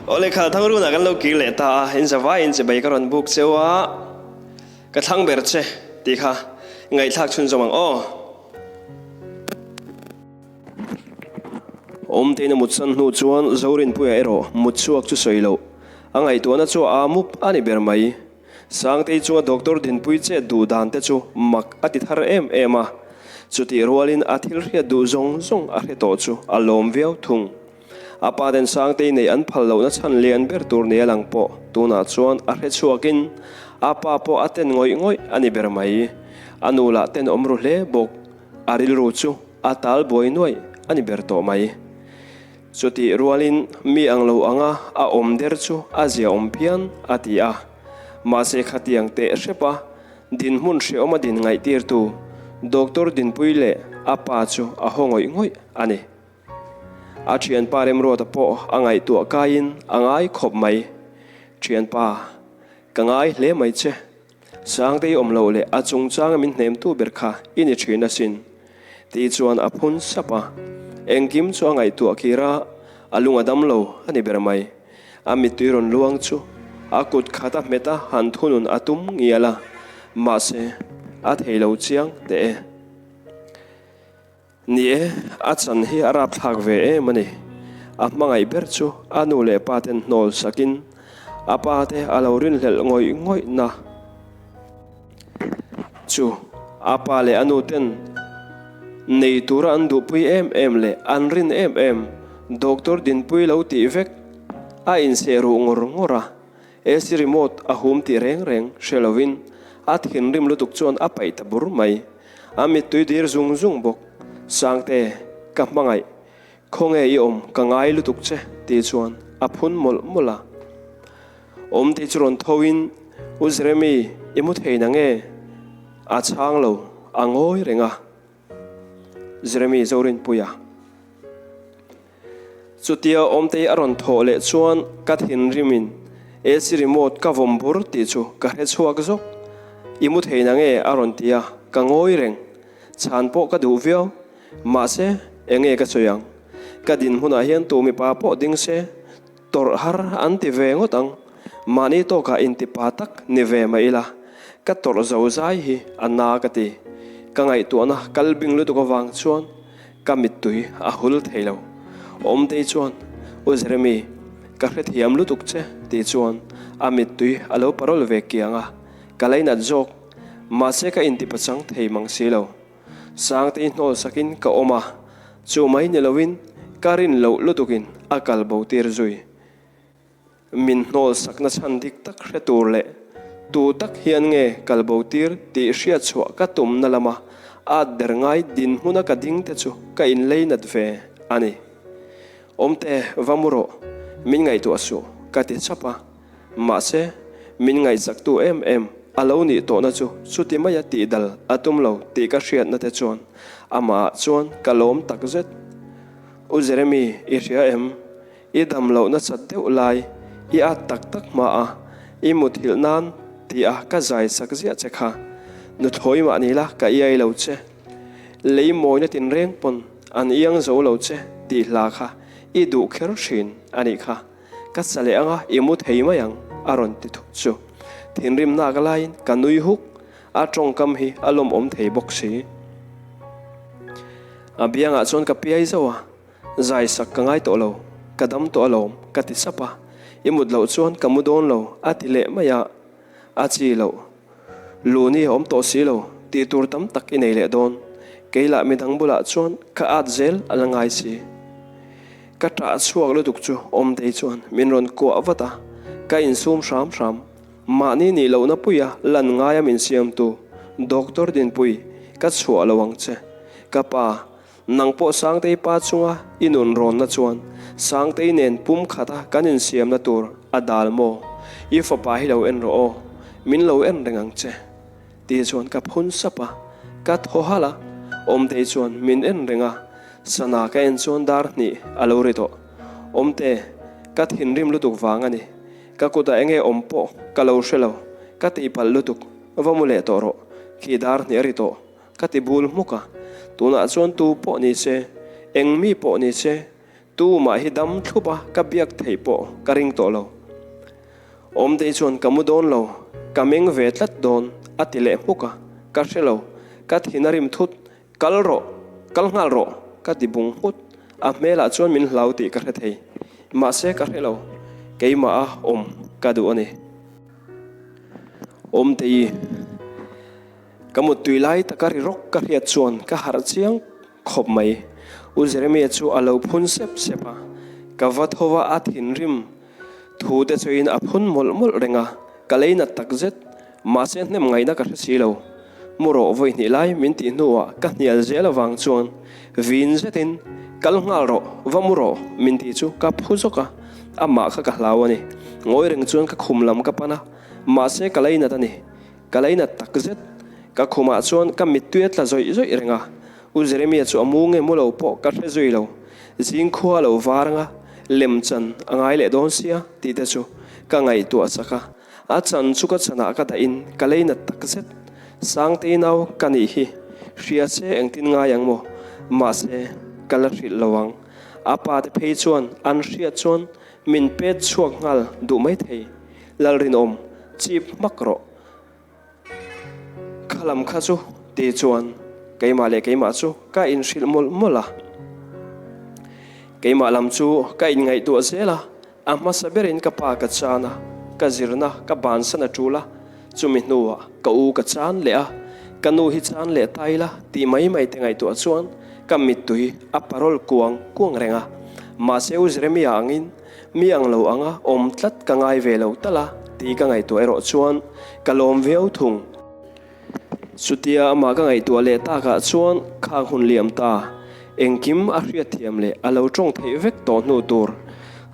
Awle khal Thangrunah kan lo kir leh ta a, in zavaiin chibai ka rawn buk cheu a, ka thlang ber che tih kha ngaihthlak chhunzawm ang aw. Awmtein a mutsan hnu chuan Zorinpuia erawh mutchhuak chu sawi loh a ngaihtuahna chu a mup a ni ber mai. Sangtei chunga Doctor Dinpui chet duh dan te chu mak a ti thar em em a, chutih rualin a thil hriat duh zawng zawng a hre tawh chu a lawm viau thung. A pa ten Sangtei neih an phal lohna chhan lian ber tur nia lang pawh tunah chuan a hre chhuakin a pa pawh a ten ngawih ngawih a ni ber mai. A nu lah ten awm ru hle bawk, a rilru chu a tal buai nuaih a ni ber tawh mai. Chutih rualin mi ang lo anga a awm der chu a ziaawm phian, a ti a. Mahse khatiang teh hrep a, dinhmun hreawm a din ngaihtirtu Doctor Dinpui leh a pa chu a haw ngawih ngawih a ni. A thianpa Remruata pawh a ngaihtuah kaiin a ngai khawp mai. Thianpa, ka ngai hle mai che. Sangtei awm loh leh a chungchanga min hnemtu ber kha i ni thin asin, tih chuan a phun sap a. Engkim chu a ngaihtuah kir a, a lung a dam lo a ni ber mai. A mittui rawn luang chu a kut khat a hmet a han thunun a tum ngial a, mahse a thei lo chiang teh e. Ni e, a chan hi a rapthlak ve em a ni. A hmangaih ber chu a nu leh pa ten hnawl sakin a pa te a lo rinhlelh ngawih ngawih na chu a pa leh a nu ten nei tura an duhpui em em leh an rin em em Doctor Dinpui lo tih vek a inseh ruh ngawr ngawr a. AC remote a hum tih reng reng hre lovin a thinrim lutuk chuan a paih ta bur mai. A mittui dir zung zung bawk. Sangte, ka hmangaih. Khawnge i awm ka ngai lutuk che tih chuan a phun mawlh mawlh a. Awm tih chu rawn tho in, U Jeremy, i mu thei na nge? A chhang lo, a ngawi reng a. Jeremy Zorinpuia. Chutia Awmtei a rawn thawh leh chuan ka thinrimin AC remote ka vawm bur tih chu ka hre chhuak zawk. I mu thei na nge? a rawn ti a, ka ngawi reng. Chhan pawh ka duh viau. Mahse, enge ka sawi ang? Ka dinhmunah hian tu mipa pawh ding se, Tawrh har an ti ve ngawt ang. Mahni tawkah inti pa tak ni ve mah ila, ka tawrh zo zai hi a na ka ti. Ka ngaihtuahna kal bing lutuk avang chuan ka mittui a hul thei lo. Awmtei chuan, U Jeremy, ka hrethiam lutuk che tih chuan a mittui a lo parawl ve kiang a, ka lainat zawk. Mahse ka inti pachang thei mang si lo. Sangtei hnawl sakin ka awm a, chu mai ni loin ka rin loh lutukin a kal bo tir zui. Min hnawl sakna chhan dik tak hre tur leh tu tak hian nge kal bo tir tih hriat chhuah ka tumna lama at ber ngai dinhmuna ka ding te chu ka inlei nat ve a ni. Awmte va mu rawh, min ngaihtuah suh ka ti chap a. Mahse, min ngaihsaktu em em a lo nih tawhna chu chuti maia tihdal a tum lo tih ka hriatna te chuan amahah chuan ka lawm tak zet. U Jeremy, i hria em? I dam lohna chat deuh lai i at tak tak hma a, i muthilh nan ti a ka zai sak ziah che kha. Nuthlawi mah ni la ka iai lo che. Lei mawina tinreng pawn an iang zo lo che tih hla kha i duh kher thin a nih kha. Ka sa leh anga i mu thei mai ang a rawn ti thut chu. Thinrim nak laiin ka nui huk, a tawngkam hi a lawmawm thei bawk si. A biangah chuan ka piai zauh a, zai sak ka ngai tawh lo, ka dam tawh alawm ka ti sap a, i mut loh chuan ka mu dawn lo a ti leh mai a, a chi loh. Luni a awm tawh si lo, tih tur tam tak i nei leh dawn. Kei lah midang bulah chuan ka at zel a la ngai si. Ka ṭah chhuak lutuk chu Awmtei chuan min rawn kuah vat a, ka insum hram hram. Mahni nih lohna puia lan ngaia min siamtu Doctor Dinpui ka chhuah lo ang che. Ka pa, Nang pawh Sangtei pa chunga i nun rawnna chuan Sangtei nen pum khata kan insiamna tur a dal maw? I fapa hi lo en rawh aw, min lo en reng ang che. Ti chuan ka phun sap a, ka thaw halh a, Awmtei chuan min en reng a, sana ka en chuan dar hnih a lo ri tawh. Awmte, ka thinrim lutuk vang a ni, ka kutah enge awm pawh ka lo hre lo, ka tihpalh lutuk, va mu leh tawh rawh, khi dar hnih a ri tawh. Ka ti bul hmuk a, tunah chuan tu pawh ni se, eng mi pawh ni se, Tumah hi dam thlup a ka biak theih pawh ka ring tawh lo. Awmtei chuan ka mu dawn lo, ka meng ve tlat dawn a ti leh hmuk a, ka hre lo, ka thin a rim thut, kal rawh, kal nghal rawh ka ti bung nghut, a hmelah chuan min hlau tih ka hre thei, mahse ka hre lo, keimah a awm ka duh a ni. Awmtei, ka muttui lai taka ri rawk ka hriat chuan ka harh chiang khawp mai. U Jeremia chu a lo phun sep sep a, ka va tho va a thinrim thu te chuin a phun mawlh mawlh reng a, ka lei nat tak zet, mahse hnem ngaihna ka hre si lo. Mu rawh vawi hnih lai min tih hnuah ka hnial zel avang chuan vin zetin kal nghal rawh, va mu rawh min tih chu ka phu zawk a, amah kha ka hlau a ni. Ngawi reng chuan ka khum lam ka pan a, mahse ka lei nat a ni. Ka lei nat tak zet. Ka khumah chuan ka mittui a tla zawih zawih reng a, U Jeremia chu a mu nge mu lo pawh ka hre zui lo. Zing khua a lo var anga lem chan a ngai leh dawn sia tih te chu ka ngaihtuah chak a. A chan chu ka chanah ka dahin ka lei nat tak zet. Sangtei nau ka nih hi hria che engtin ngai ang maw? Mahse, ka la hrilh lo ang. A pa te phei chuan an hriat chuan min pet chhuak nghal duh maithei. Lalrinawm, chip hmak rawh. Kha lam kha chu ti chuan keimah leh keimah chu ka inhrilh mawlh mawlh a. Keimah lam chu ka inngaihtuah zel a, a hmasa berin ka pa ka chan a, ka zirna ka bansan a tul a, chumi hnuah ka u ka chan leh a, ka nu hi chan leh ta ila tih mai mai te ngaihtuah chuan ka mittui a parawl kuang kuang reng a. Mahse u Jeremia angin Mi ang lo anga awm tlat ka ngai ve lo tal a tih ka ngaihtuah erawh chuan ka lawm viau thung. Chutia amah ka ngaihtuah leh takah chuan khang hun liam ta, engkim a hriatthiam leh a lo tawng theih vek tawh hnu tur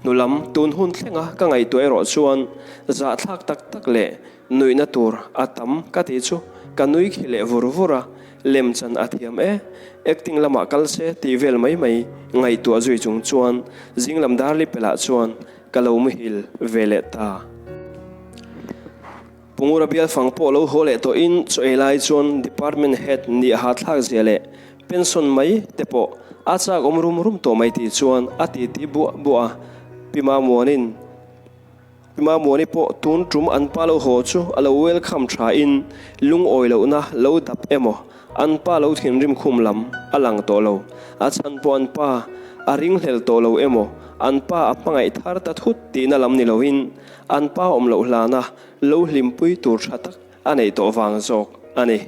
hnu lam tun hun thlenga ka ngaihtuah erawh chuan zahthlak tak tak leh Nuihna tur a tam ka tih chu ka nui khi leh vur vur a, lem chan a thiam e, acting lamah kal se tih vel mai mai ngaihtuah zui chung chuan zinglam darli pelah chuan ka lo muhil ve leh ta. Pungura bial fang pawh lo haw leh tawhin chaw ei lai chuan department head nih a hahthlak zia leh pension mai te pawh a chak awm rum rum tawh mai tih chuan a titi buah buah a, Pi Mamuanin Mamuani pawh tun tum an pa lo haw chu a lo welcome tha in lungawi lohna lo dap emaw an pa lo thinrim khum lam a lang tawh lo. A chhan pawh an pa a ringhlel tawh lo emaw an pa a hmangaih thar ta thut tihna lam ni loin an pa awm loh hlana lo hlimpui tur tha tak a neih tawh vang zawk a ni.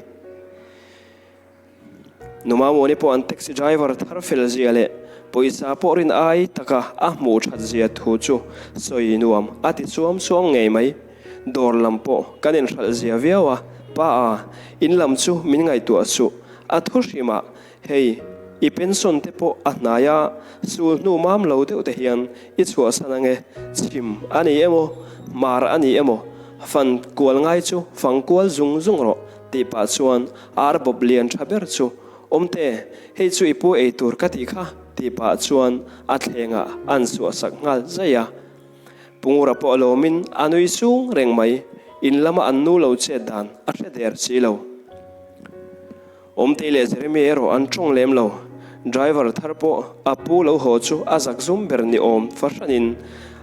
Numamawni pawh an taxi driver thar fel zia leh pawisa pawh rin ai taka a hmuh that zia thu chu sawi nuam a ti chuam chuam ngei mai. Dawr lam pawh kan inhralh zia viau a, Pa a, in lam chu min ngaihtuah suh, a thu hrimah hei i pension te pawh a hnai a, sul hnu mam lo deuh te hian i chhuahsan ange, chhim a ni emaw, hmar a ni emaw, fan kual ngai chu fang kual zung zung rawh tih pah chuan Ar bawp lian tha ber chu, Awmte, hei chu i pu ei tur ka tih kha, tih pah chuan a thlengah an suahsak nghal zaih a. Pungura pawh a lawmin a nui sung reng mai, in lama an nu lo chet dan a hre der si lo. Awmtei leh Jeremy erawh an tawng lem lo, driver thar pawh a pu lo haw chu a zak zum ber ni awm fahranin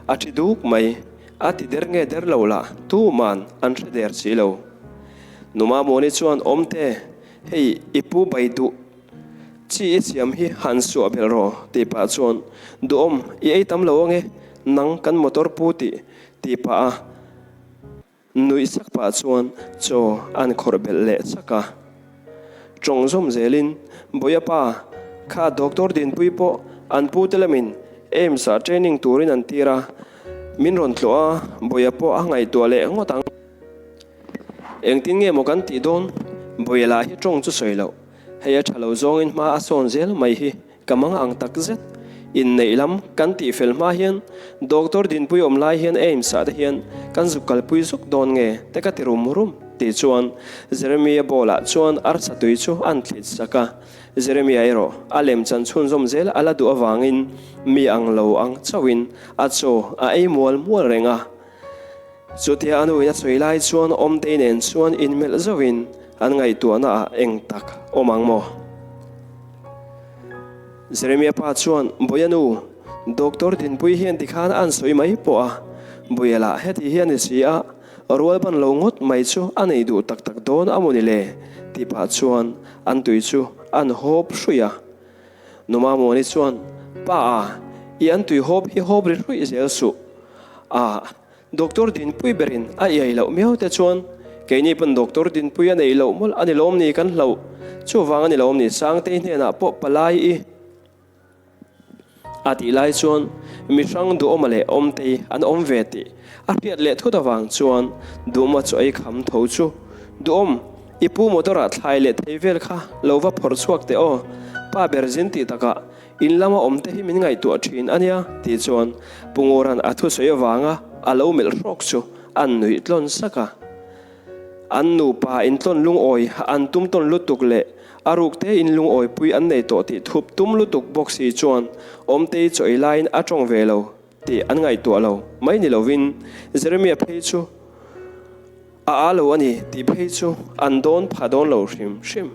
a thi duk mai, a ti der nge der lo lah tuman an hre der si lo. Numa Muani chuan, Awmte, hei i pu bai duh chi i siam hi han suah belh rawh, tih pah chuan, Duhawm, i ei tam lo ange, nang kan motor pu tih, tih pah a nuih sak pah chuan chaw an khawrh belh leh sak a. Tawng zawm zelin, Bawia pa, kha Doctor Dinpui pawh an pu te lamin AIMS-ah training turin an tir a, min rawn tlawh a, Bawia pawh a ngaihtuah leh ngawt ang. Engtin nge maw kan tih dawn? Bawia lah hi tawng chu sawi loh. Hei a tha lo zawngin hma a sawn zel mai hi ka mang ang tak zet. Inneih lam kan tih fel hma hian Doctor Dinpui awm lai hian AIMS ah te hian kan zuk kalpui zuk dawn nge te ka ti rum rum tih chuan Jeremia ball ah chuan arsa tui chu an thlit sak a. Jeremia erawh a lemchan chhunzawm zel a la duh avangin mi ang lo ang chauhin a chaw a ei mual mual reng a. Chutia a nuin a sawi lai chuan Awmtei nen chuan inmelh zauhin an ngaihtuahna ah eng tak awm ang maw? Jeremia pa chuan, Bawia nu, Doctor Dinpuii hian tikhan a an sawi mai pawh a, Buia lah heti hi a ni si a, rual ban lo ngawt mai chu a nei duh tak tak dawn a maw ni le? tih pah chuan an tui chu an hawp hruih a. Numa Muani chuan, Pa a, i an tui hawp hi hawp ri hruih zel suh a, Doctor Dinpui berin a iai loh miau te chuan keini pawn Doctor Dinpui a neih loh mawlh a ni lawm ni kan hlauh, chuvang a ni lawm ni Sangtei hnenah pawh palai i a tih lai chuan mi hrang Duhawma leh Awmtei an awm ve tih a hriat leh thut avang chuan Duhawma chu ei kham tho chu Duhawm i pu motor ah thlai leh thei vel kha lo va phawrh chhuak teh aw, pa ber zin tih takah In lama awm te hi min ngaihtuah thin a nia tih chuan Pu Ngura'n a thusawi avanga a lo melh hrawk chu an nuih tlawn sak a. An nupa intlawn lungawi an tum tawn lutuk leh a ruk te in lungawi pui an nei tawh tih thup tum lutuk bawk si chuan Awmtei chaw ei laiin a tawng ve lo tih an ngaihtuah lo mai ni lovin Jeremia phei chu a aa lo a ni tih phei chu an dawn pha dawn lo hrim hrim.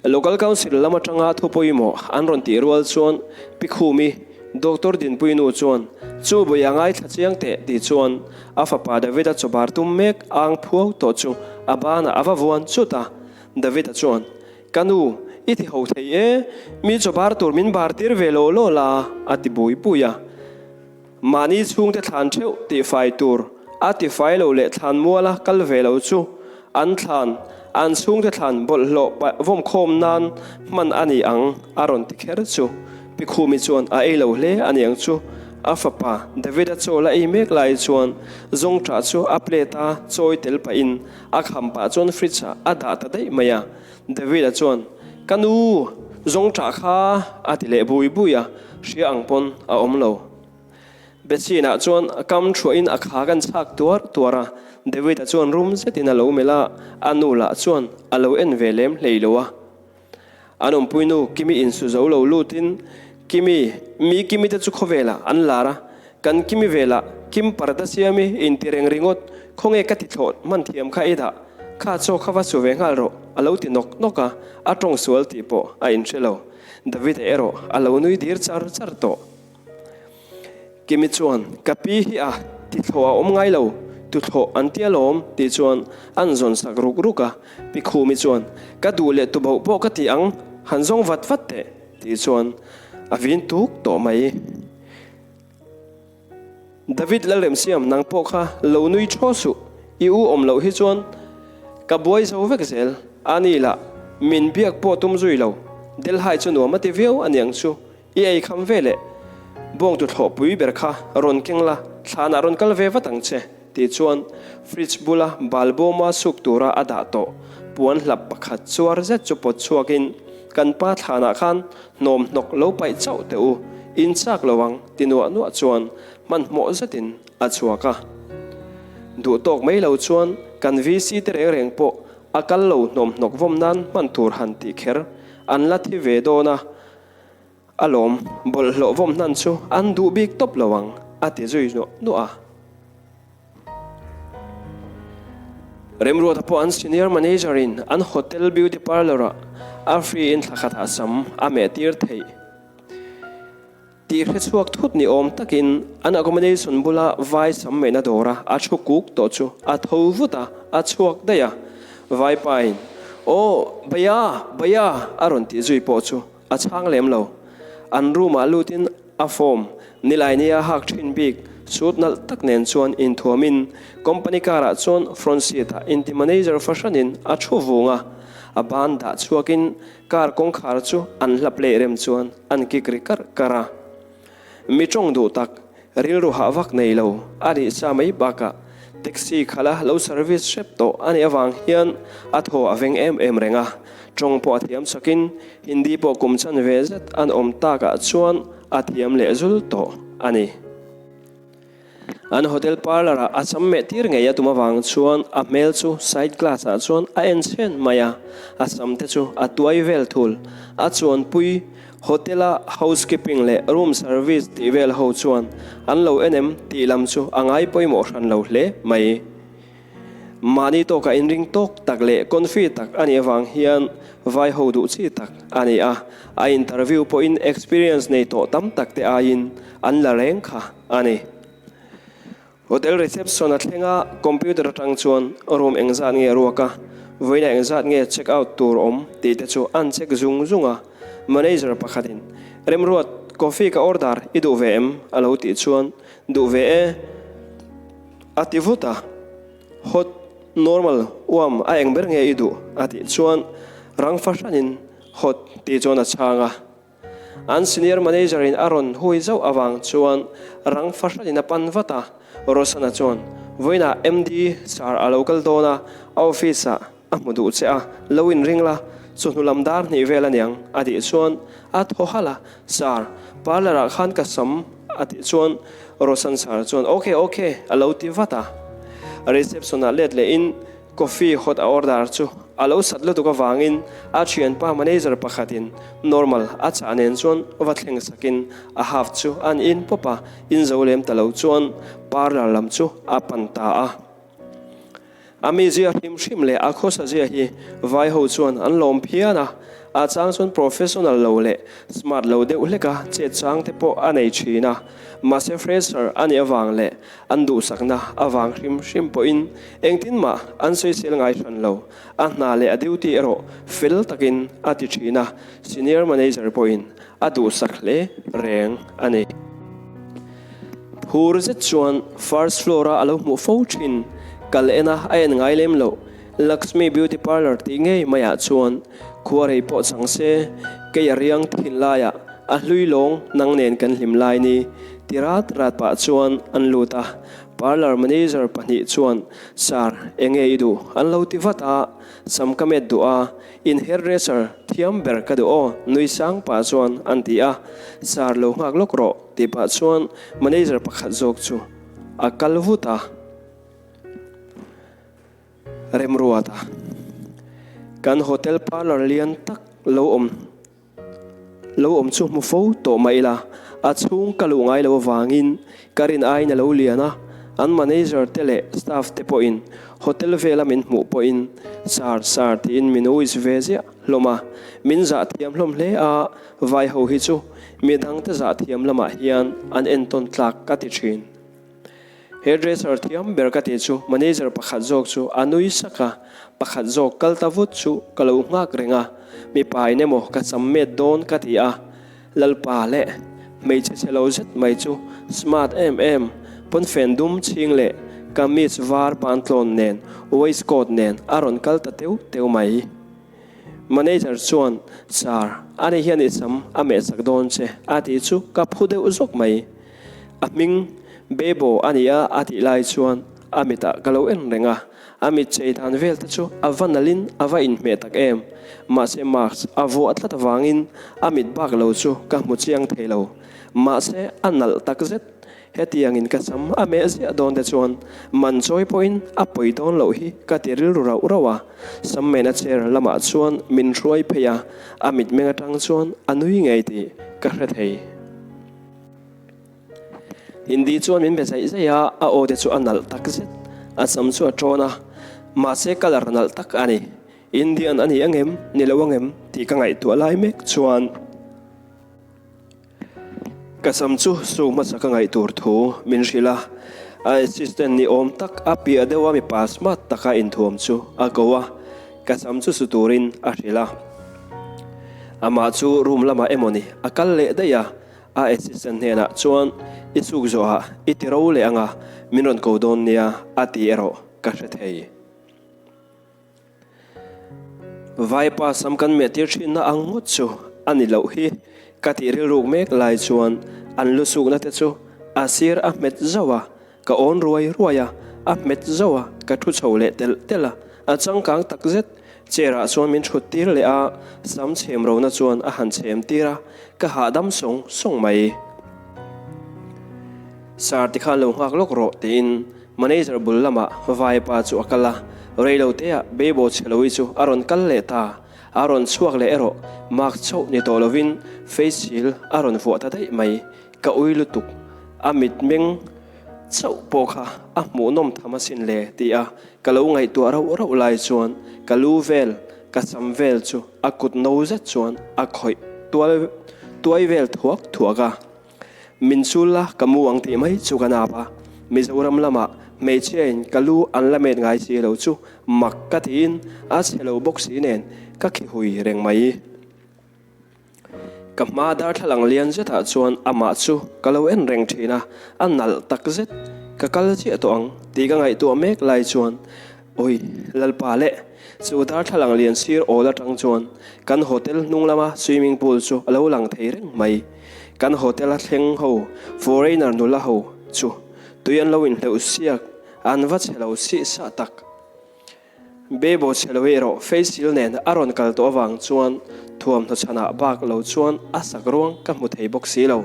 Local Council lam atanga thu pawimawh an rawn tih rual chuan Pi Khumi, Doctor Dinpui nu chuan, Chu bawi a ngaithla chiang teh tih chuan a fapa David-a chawbar tum mek ang phuau tawh chu a banah a va vuan chut a. David-a chuan, Ka nu, i ti ho thei e, mi chawbar tur min bar tir ve law law la, a ti bui bui a. Mahni chhungte thlan theuh tihfai tur a tifai lo leh thlan muala kal ve lo chu an thlan, an chhungte thlan bawlhhlawh paih vawmkhawm nan hman a ni ang a rawn ti kher chu Pi Khumi chuan a ei lo hle a niang chu. A fapa David-a chaw la ei mek lai chuan zawngṭah chu a plate a chawi tel pahin a kham pah chuan fridge ah a dah ta daih mai a. David-a chuan, Ka nu, zawngṭah kha a ti leh bui bui a, hria ang pawn a awm lo. Betsinah chuan kam thuahin a kha kan chhak tuar tuar a, David-a chuan rum zetin a lo melh a, a nu lah chuan a lo en ve lem hlei lo a. An awmpui nu Kimi insu zo lo lutin, Kimi, mi Kimi te chu khawvelah an lar a, kan Kimi velah Kim parda siami inti reng ringawt, khawnge ka ti thlawh hman thiam kha i dah, kha chaw kha va su ve nghal rawh a lo ti nawk nawk a, a tawng sual tih pawh a inhre lo. David-a erawh a lo nui dir char char tawh. Kimi chuan, Ka pi hi a ti thlawh a awm ngai lo, tu thlawh an ti alawm, tih chuan an zawn sak ruk ruk a. Pi Khumi chuan, Ka duh leh tu boh pawh ka ti ang, han zawng vat vat teh, tih chuan a vin tuk tawh mai. David Lalremsiam, nang pawh kha lo nui thaw suh, i u awm loh hi chuan ka buai zo vek zel, a ni lah min biak pawh tum zui lo, Delhai chu nuam a ti viau aniang chu. I ei kham ve leh bawng tuthlawh pui ber kha rawn keng la, thlanah rawn kal ve vat ang che, tih chuan fridge bula balbawma suk tura a dah tawh puan hlap pakhat chuar zet chu pawt chhuakin, Kan pa thlanah khan hnawm hnawk lo paih chauh teh u, in chak lo ang, ti nuah nuah chuan hmanhmawh zetin a chhuak a. Duh tawk mai lo chuan kan VC te reng reng pawh a kal lo hnawm hnawk vawm nan hman tur han tih kher an la thi ve dawn a, A lawm, bawlhhlawh vawm hnan chu an duh bik tawp lo ang, a ti zui nuah nuah a. Remruata pawh an senior manager in an hotel beauty parlour ah a free in thla khatah sam a meh tir theih tih hre chhuak thut ni awm takin an accommodation bula vai sam mehna dawra a thu kuk tawh chu a tho vut a, a chhuak daih a. Vaipa in, Aw, Baya, Baya a rawn tih zui pawh chu A chhang lem lo. An room ah lutin a form nilai nia hak thin bik suit nalh tak nen chuan inthuamin company car ah chuan front seat ah inti manager fahranin a thu vung a, a ban dah chhuakin car kawngkhar chu an hlap leh rem chuan an kik ri karh karh a. Mi tawng duh tak, rilru hah vak nei lo a nih sa mai bakah taxi khala lo service hrep tawh a nih avang hian a thaw a veng em em reng a. Tawng pawh a thiam chakin Hindi pawh kum chan ve zet an awm takah chuan a thiam leh zul tawh a ni. An hotel parlour ah a cham meh tir ngei a tum avang chuan a hmel chu side glass ah chuan a en chhen mai a, a sam te chu a tuai vel thul. A chuanpui hotel a housekeeping leh room service tih vel ho chuan an lo en em tih lam chu a ngai pawimawh hran lo hle mai. Mahni tawkah inring tawk tak leh confi tak a nih avang hian vai ho duh chi tak a ni a, a interview pawhin experience nei tawh tam tak te aiin an la reng kha a ni. Hotel reception a thleng a, computer atang chuan room engzat nge ruak a, vawiinah engzat nge check out tur awm tih te chu an check zung zung a. Manager pakhatin, Remruat, coffee ka order i duh ve em? a lo tih chuan, Duh ve e, a ti vut a. Hot, normal, warm a eng ber nge i duh? a tih chuan rang fahranin hot tih chuan a chhang a. An senior manager in a rawn hui zauh avang chuan rang fahranin a pan vat a, Rosana chuan, Vawiinah MD sir a lo kal dawn a, a office ah a hmu duh che a, lo inring la, chawhnu lam dar hnih vel aniang a tih chuan a thaw halh a, Sir, parlour ah khan ka sam a tih chuan Rosan sir chuan, Ok, ok a lo ti vat a. Reception ah let lehin Coffee hot a order chu a lo sat lutuk avangin a thianpa manager pakhatin normal a chah nen chuan va thleng sakin a half chu an in pawp a, in zo lem ta lo chuan parlour lam chu a pan ta a. A mizia hrim hrim leh a khawsa zia hi vai ho chuan an lawm phian a, a chang chuan professional lo leh smart lo deuh hlek a chet chang te pawh a nei thin a, mahse fresher a nih avang leh An duhsakna avang hrim hrim pawhin engtin mah an sawisel ngai hran lo. A hna leh a duty erawh fel takin a ti thin a, senior manager pawhin a duhsak hle reng a ni. Phur zet chuan first floor a alo hmuh fo thin, kal en a a en ngai lem loh. Lakshmi Beauty Parlour tih ngei maiah chuan khuarei pawh chang se, kei a riang thin laiah a hlui lawng nang nen kan hlim lai ni ti rat rat pah chuan an lut a. Parlour manager pahnih chuan, Sir, enge i duh? an lo ti vat a, Sam ka met duh a, in hairdresser thiam ber ka duh aw nui sang pah chuan an ti a, Sir lo nghak lawk rawh tih pah chuan manager pakhat zawk chu a kal vut a. Remruata, Kan hotel parlour lian tak lo awm lo awm chu hmu fo tawh mah ila, a chhung ka luh ngai lo avangin ka rin aiin a lo lian a, an manager te leh staff te pawhin hotel vela min hmuh pawhin sir sir tiin min wish ve ziah hlawm a, min zah thiam hlawm hle a, vai ho hi chu midangte zah thiam lamah hian an entawn tlak ka ti thin. Hairdresser thiam ber ka tih chu manager pakhat zawk chu a nui sak a, pakhat zawk kal ta vut chu ka lo nghak reng a, mipa in emaw ka cham met dawn ka ti a, Lalpa leh hmeichhe chhe lo zet mai chu smart em em, pawnfen dum chhing leh kamis var pantlawn nen waistcoat nen a rawn kal ta teu teu mai. Manager chuan, Sir, ani hian i sam a mehsak dawn che a tih chu ka phu deuh zawk mai. A hming Bebo a ni a a tih lai chuan a mitah ka lo en reng a, a mit chei dan vel te chu a va nalhin a va inhmeh tak em. Mahse mask a vuah tlat avangin a mit bak lo chu ka hmu chiang thei lo. Mahse a nalh tak zet. Hetiangin ka sam a meh ziah dawn te chuan man chawi pawhin a pawi dawn loh hi ka ti rilru rauh rauh a. Sam mehna chair lamah chuan min hruai phei a, a mitmeng atang chuan a nui ngei tih ka hre thei. Hindi chuan min be zaih zaih a, a aw te chu a nalh tak zet. A sam chu a ṭawn a, mahse colour nalh tak a ni. Indian a ni angem, ni lo angem tih ka ngaihtuah lai mek chuan ka sam chu su hmasa ka ngaih tur thu min hrilh a. A assistant ni awm tak a piah deuh a mipa smart taka inthuam chu a ko a, ka sam chu su turin a hrilh a. Amah chu room lamah emawni a kal leh daih a, a assistant hnenah chuan i chhuk zawhah i ti ro leh anga min rawn ko dawn nia a ti erawh ka hre thei. Vaipa sam kan meh tir thinna ang ngawt chu a ni loh hi ka tih rilruk mek lai chuan an lu sukna te chu a sir a hmet zauh a, Ka awn ruai ruai a, a hmet zauh a, ka thu chho leh telh telh a, a changkang tak zet. Chair ah chuan min thut tir leh a, sam chhem rona chuan a han chhem tir a, ka hahdam sawng sawng mai. Sir tikhan lo nghak lawk rawh tiin manager bul lamah vaipa chu a kal a, reilo teah Beibo chheloui chu a rawn kal leh ta, a rawn chhuak leh erawh mask chauh ni tawh lovin face shield a rawn vuah ta daih mai. Ka ui lutuk, a mitmeng. Chauh pawh kha a hmuhnawm tham asin le ti a ka lo ngaihtuah rauh rauh lai chuan ka lu vel, ka sam vel chu a kut no zet chuan a khawih tual tuai vel thuak thuak a. Min chul la ka mu ang tih mai chu ka nap a, Mizoram lamah hmeichhiain ka lu an la met ngai si lo chu mak ka tiin a chhe lo bawk si nen ka khi hui reng mai. Ka hma darthlalang lian zetah chuan amah chu ka lo en reng thin a, a nalh tak zet. Ka kal chiah tawh ang tih ka ngaihtuah mek lai chuan Awi Lalpa leh chu darthlalang lian sir awl atang chuan kan hotel hnung lama swimming pool chu a lo lang thei reng mai. Kan hotel a thleng ho foreigner nula ho chu tui an lo inhleuh siak an va chhe lo sih sah tak. Bebo chhe lo erawh Faisal nen a rawn kal tawh avang chuan thuamhnaw chhanah bak lo chuan a sak ruang ka hmu thei bawk si lo.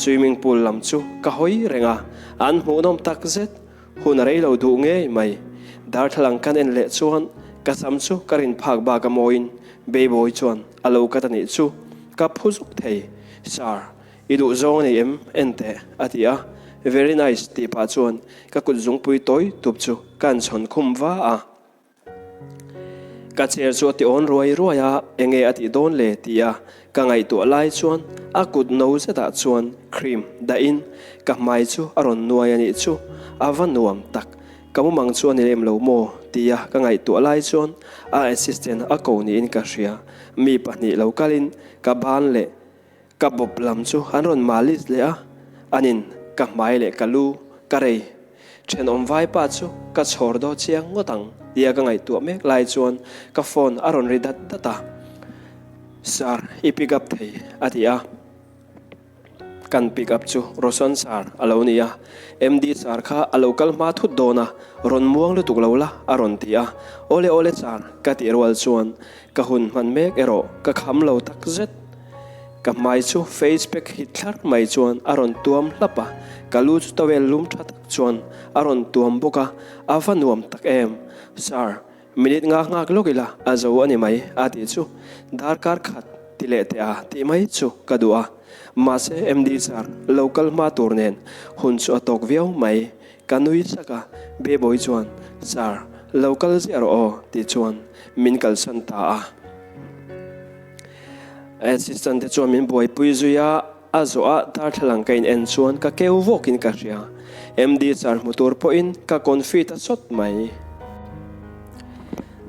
Swimming pool lam chu ka hawi reng a, an hmuhnawm tak zet. Hun a rei lo duh ngei mai. Darthlalang kan en leh chuan ka sam chu ka rin phak bak a mawiin Bebo-i chuan a lo kat a nih chu ka phu zuk thei. Sir, I duh zawng a ni em? En teh, a ti a. Very nice, tih pah chuan ka kut zungpui tawi tup chu ka han chhawn khum va a. Ka chair chu a ti awn ruai ruai a, enge a tih dawn le ti a ka ngaihtuah lai chuan a kut no zetah chuan cream dahin ka hmai chu a rawn nuai a nih chu, a va nuam tak. Ka mumang chu a ni lem lo maw? ti a ka ngaihtuah lai chuan a assistant a ko niin ka hria. Mi pahnih lo kalin ka ban leh Ka bawp lam chu an rawn malis leh a, anin ka hmai leh ka lu ka rei. Thenawm vaipa chu ka chhawr daw chiang ngawt ang tia ka ngaihtuah mek lai chuan ka phone a rawn ri dat dat a. Sir, i pick up thei a ti a. Kan pick up chu Roshan sir a lo ni a. MD sir kha a lo kal hma thut dawn a, rawn muang lutuk lo la a rawn ti a. Awle awle sir ka tih rual chuan ka hun hman mek erawh ka kham lo takzet. Ka hmai chu face pack hit thlar mai chuan a rawn tuam hlap a, ka lu chu towel lum tha tak chuan a rawn tuam bawk a, a va nuam tak em. Sir, minute nga nghak lawk ila a zo a ni mai a tih chu darkar khat ti leh teh a tih mai chu ka duh a, mahse MD sir lo kal hma tur nen hun chu a tawk viau mai. Ka nui sak a, Beboy chuan Sir, lo kal ziah rawh aw tih chuan min kalsan ta a. Assistant te chuan min buaipui zui a, a zawh a darthlalang ka in en chuan ka keu vawkin ka hria. MD sir hmu tur pawhin ka confi ta sawt mai.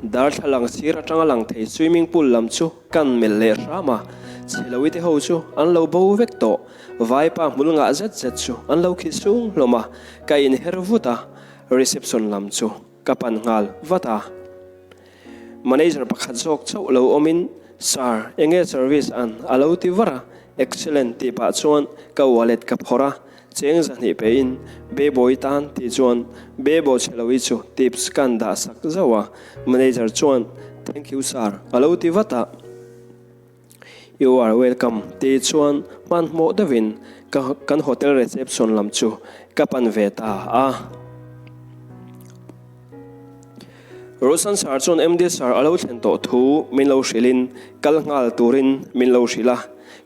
Darthlalang sir atanga lang thei swimming pool lam chu kan melh leh hram a, chheloite te ho chu an lo bo vek tawh. Vaipa hmul ngah zet zet chu an lo khi sung hlawm a, ka inher vut a, reception lam chu ka pan nghal vat a. Manager pakhat zawk chauh lo awmin, Sir, enge service an? a lo ti var a, Excellent tih pah chuan ka wallet ka phawrh a, cheng zahnih pein Beboy tan tih chuan Bebo chhelohi chu tips kan dah sak zauh a, manager chuan Thank you sir a lo ti vat a. You are welcome tih chuan hmanhmawh deuhin ka kan hotel reception lam chu ka pan ve ta a. Roshan sir chuan MD sir a lo thlen tawh thu min lo hrilhin kal nghal turin min lo hrilh a.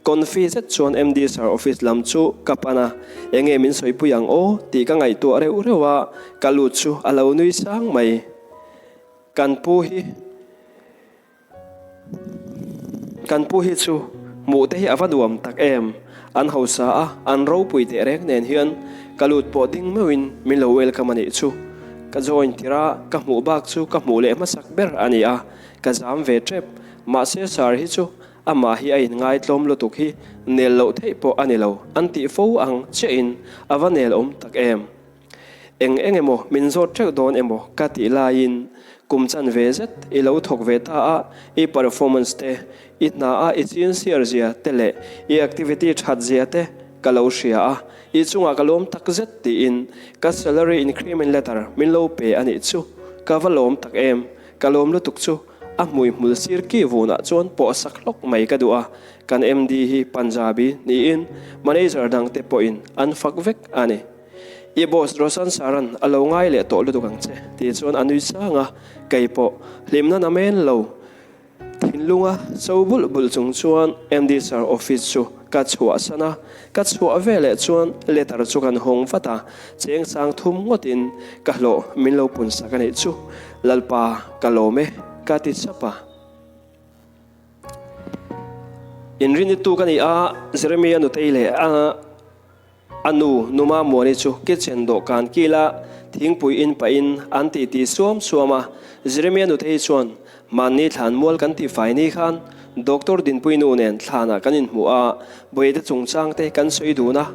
Confi zet chuan MD sir office lam chu ka pan a, enge min sawipui ang aw tih ka ngaihtuah reuh reuh a, ka lut chu a lo nui sang mai. Kan pu hi. Kan pu hi chu hmuh te hi a va nuam tak em! An hausa a, an ropui teh reng nen hian ka lut pawh ding meuhin min lo welcome a nih chu. Ka join tirh a, ka hmuh bak chu ka hmuh leh hmasak ber a ni a, ka zam ve tep. Mahse sir hi chu amah hi a inngaitlawm lutuk hi nel loh theih pawh a ni lo an tih fo ang chiahin a va nel awm tak em! Eng eng emaw min zawt teuh dawn emaw ka tih laiin kum chan ve zet i lo thawk ve ta a, i performance te, i hna a i sincere zia te leh i activity that zia te ka lo hria a, i chungah ka lawm tak zet tiin ka salary increment letter min lo pe a nih chu ka va lawm tak em, ka lawm lutuk chu a hmui hmul sir ki vunah chuan pawh sak hlawk mai ka duh a, kan MD hi Punjabi niin manager dangte pawhin an fak vek a ni. I boss Roshan Saran a lo ngai leh tawh lutuk ang che tih chuan a nui sang a, kei pawh hlimna na men lo. Thinlunga cho bulh bulh chung chuan MD Sir office chu ka chhuahsan a, ka chhuah veleh chuan letter chu kan hawng vat a, cheng sang thum ngawtin ka hlawh min lo pun sak a nih chu, Lalpa ka lawm e ka ti chap a. Inrinnitu ka ni a, Jeremia nutei leh a. A nu, Numa Muani chu kitchen dawhkan kila thingpui in pahin an titi suam suam a. Jeremia nutei chuan, Mahni thlan mual kan tihfai ni khan Doctor Dinpui nu nen thlanah kan inhmuh a, Bawihte chungchang te kan sawi dun a,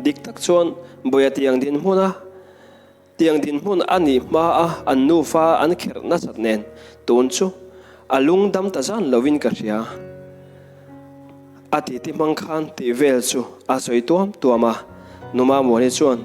dik tak chuan Bawia tiang dinhmun a Tiang dinhmun a nih hma a an nufa an kherh nasat nen tun chu a lung dam ta zan lovin ka hria. A titi hmang khan tih vel chu a sawi tuam tuam a, Numa Muani chuan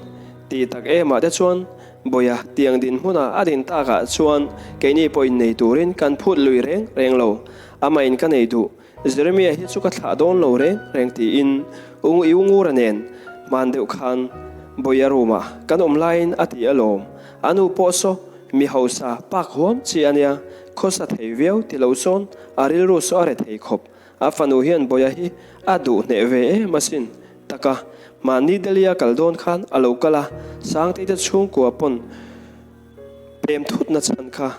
tih tak emah te chuan Bawia tiang dinhmuna a din takah chuan keini pawh innei turin kan phut lui reng reng lo, amahin ka nei duh Jeremia hi chu ka thlah dawn lo reng reng tiin U I Ungura nen hman deuh khan Bawia room-ah kan awm laiin a ti alawm. A nu pawh saw mi hausa pak huam chi a nia, khawsa thei viau ti lo sawn a rilru saw a re thei khawp. A fanu hian Bawia hi a duh hneh ve em asin. Taka, mahni Delhi-a kal dawn khan a lo kal a, Sangtei te chhungkua pawn pem thutna chhan kha.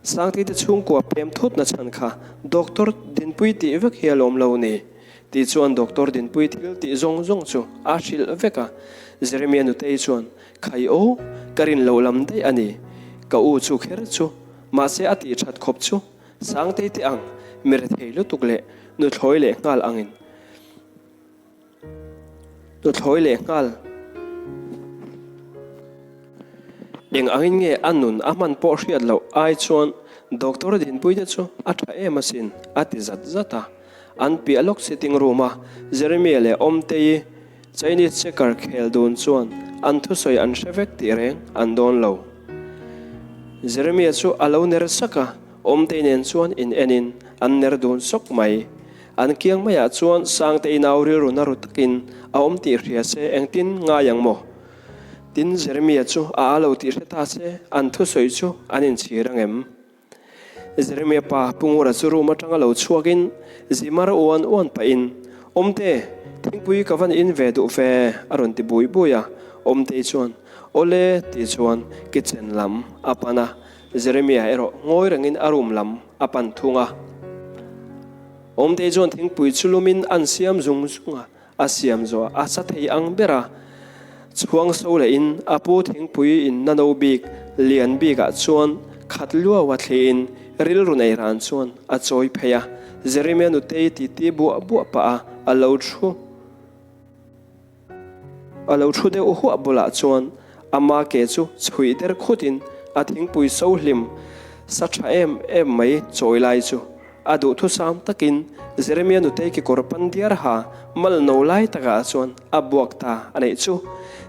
Sangtei te chhungkua pem thut na chhan kha Doctor Dinpui tih vek hi a lawm lo ni tih chuan Doctor Dinpui thil tih zawng zawng chu a hrilh vek a. Jeremia nutei chuan, Khai aw, ka rin loh lam daih a ni, ka u chu kher chu, mahse a tih that khawp chu Sangtei te ang mi rethei lutuk leh nuthlawi leh nghal angin Nuthlawi leh nghal. Eng angin nge a nun a hman pawh hriat loh ai chuan Doctor Dinpui te chu a tha em asin a ti zat zat a. An piah lawk sitting room a Jeremia leh Awmtei Chinese checker khel dun chuan an thusawi an hre vek tih reng an dawn lo. Jeremia chu a lo ner sak a, Awmtei nen chuan in enin an ner dun sawk mai. An kiang maiah chuan Sangtei nau rilru na ru takin a awm tih hria se engtin ngai ang maw? Tin, Jeremia chu a a lo tih hre ta se an thusawi chu an inchhir ang em? Jeremia pa Pu Ngura chu room atanga lo chhuakin Zimar uan uan pahin, Awmte, thingpui ka van in ve duh ve, a rawn ti bui bui a. Awmtei chuan, Awle, tih chuan kitchen lam a pan a. Jeremia erawh ngawi rengin a room lam a pan thung a. Awmtei chuan thingpui chu lumin an siam zung zung a, a siam zawh a sa thei ang ber a. Chhuang so lehin a pu thingpui in nano bik lian bikah chuan khat luau a thliin rilru nei ran chuan a chawi phei a. Jeremia nutei titi buah buah pah a, a lo thu. A lo thu deuh huah bulah chuan ama ke chu chhuih der khutin a thingpui so hlim sa tha em em mai chawi lai chu a duhthusam takin Jeremia nutei kekawr pan diar ha mal no lai takah chuan a buak ta a neih chu.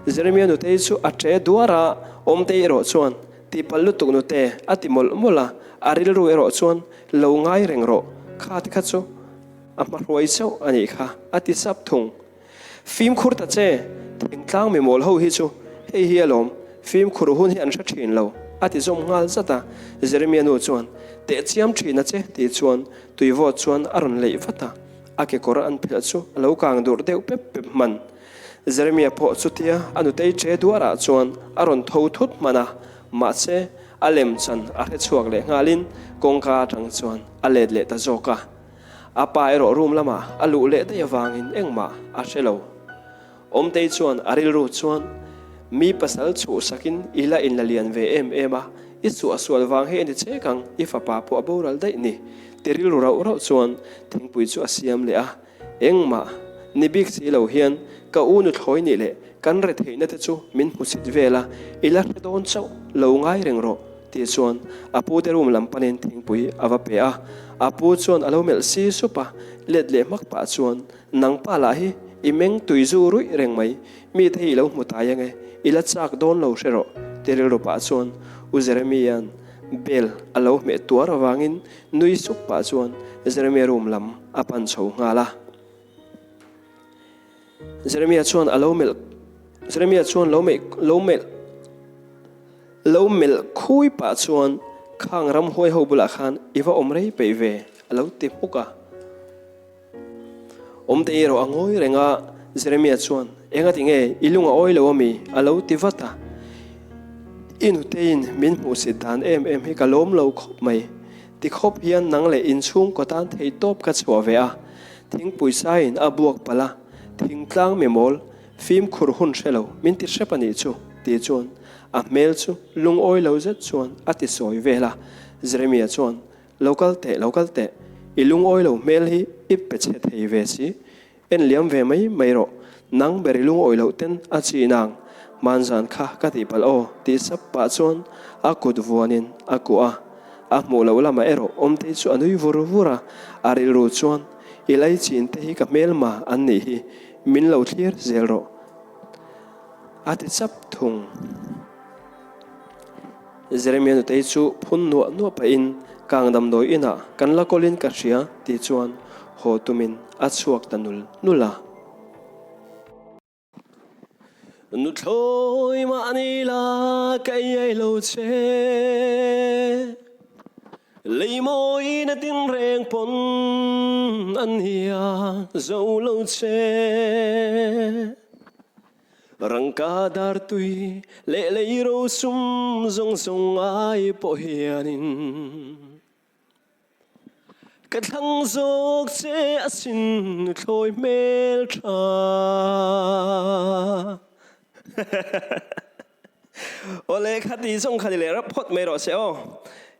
Jeremia nutei chu a ṭe duar a, Awmtei erawh chuan tihpalh lutuk nute a ti mawlh mawlh a, a rilru erawh chuan lo ngai reng rawh kha ti kha chu a hmahruai chauh a nih kha a ti sap thung. Fimkhur ta che, thingtlang mi mawl ho hi chu hei hi alawm, fimkhur hun hi an hre thin lo, a ti zawm nghal zat a. Jeremia nu chuan, Teh chiam thin a che, tih chuan tuivawt chuan a rawn leih vat a, a kekawr an phelh chu a lo kang durh deuh pep pep hman. Jeremia pawh chutia a nutei che duarah chuan a rawn tho thut hman a, mahse a lem chan a hre chhuak leh nghalin kawngka atang chuan a let leh ta zawk a. A pa erawh room lamah a luh leh daih avangin engmah a hre lo. Awmtei chuan a rilru chuan, Mi pasal chhuhsakin i la inla lian ve em em a, i suahsual vang hi a ni chek ang, i fapa pawh a boral daih ni, ti rilru rauh rauh chuan thingpui chu a siam leh a. Engmah ni bik si lo hian ka u nuthlawi nih leh kan retheihna te chu min hmusit vel a, i la hre dawn chauh lo ngai reng rawh. Tih chuan a pu te room lam panin thingpui a va pe a, a pu chuan a lo melh si sup a, let leh hmak pah chuan, Nang pa lah hi i meng tui zu ruih reng mai, mi te hi i lo hmu tai ange, i la chak dawn lo hre rawh, ti rilru pah chuan U Jeremy-a'n bell a lo hmeh tuar avangin nui sup pah chuan Jeremy-a room lam a pan chho nghal a. Jeremia chuan a lo melh Jeremia chuan lo meih lo melh lo melh khui pah chuan khang ramhuai ho bulah khan i va awm rei peih ve. A lo ti hmuk a. Awmte erawh a ngawi reng a, Jeremia chuan, Engati nge i lung a awi lo ami? A lo ti vat a. I nuteiin min hmuhsit dan em em hi ka lawm lo khawp mai. Ti khawp hian nang leh inchhungkaw tan thei tawp ka chhuah ve a. Thingpui saiin a buak palh a, thingtlang mi mawl, fimkhur hun hre lo, min ti hrep a nih chu, ti chuan a hmel chu lungawi lo zet chuan a ti sawi vel a. Jeremia chuan, Lo kal teh, lo kal teh, i lungawi lo hmel hi i pe chhe thei ve si, en liam ve mai mai rawh, nang ber i lungawi loh ten a chi nang, hmanzan kha ka tih palh aw, tih sap pah chuan a kut vuanin a kuah a, a hmuh loh lamah erawh Awmtei chu a nui vur vur a, a rilru chuan i lei chin te hi ka hmelma an nih hi, min lo thlir zel rawh, a ti chap thung. Jeremia nutei chu phun nuah nuah pahin kang damdawi inah kan la kawlin ka hria tih chuan haw tumin a chhuak ta nul nul a. Nuthlawi mahni la ka iai lo che, lei mawiin a tinreng pawn an hia zo lo che. Rangka dar tui leh lei rosum zawng zawng ai pawh hianin ka thlang zawk che asin nuthlawi hmel tha. Awle khati zawng kha ni leh rap phawt mai rawh se aw.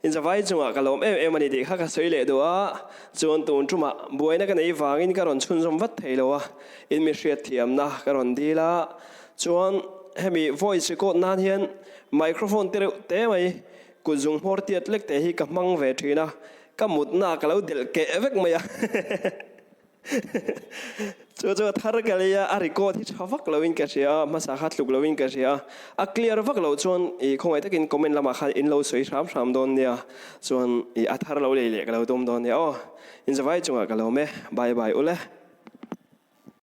Inzavai chungah ka lawm em em a ni tih kha ka sawi leh duh a, chuan tun tumah buaina ka nei vangin ka rawn chhunzawm vat thei lo a, in mi hriatthiamna ka rawn dil a, chuan hemi voice record nan hian microphone te reuh te mai kut zung hmawr tiat lek te hi ka hmang ve thin a, ka mutna ka lo delh keh vek mai a. Chu chu a thar ka lei a, a record hi tha vak loin ka hria a, hmasa kha tluk loin ka hria a, a clear vak loh chuan ih khawngaih takin comment lamah khan in lo sawi hram hram dawn nia, chuan ih a thar lo lei leh ka lo tum dawn nia aw, inzavai chungah ka lawm e, bye bye ule.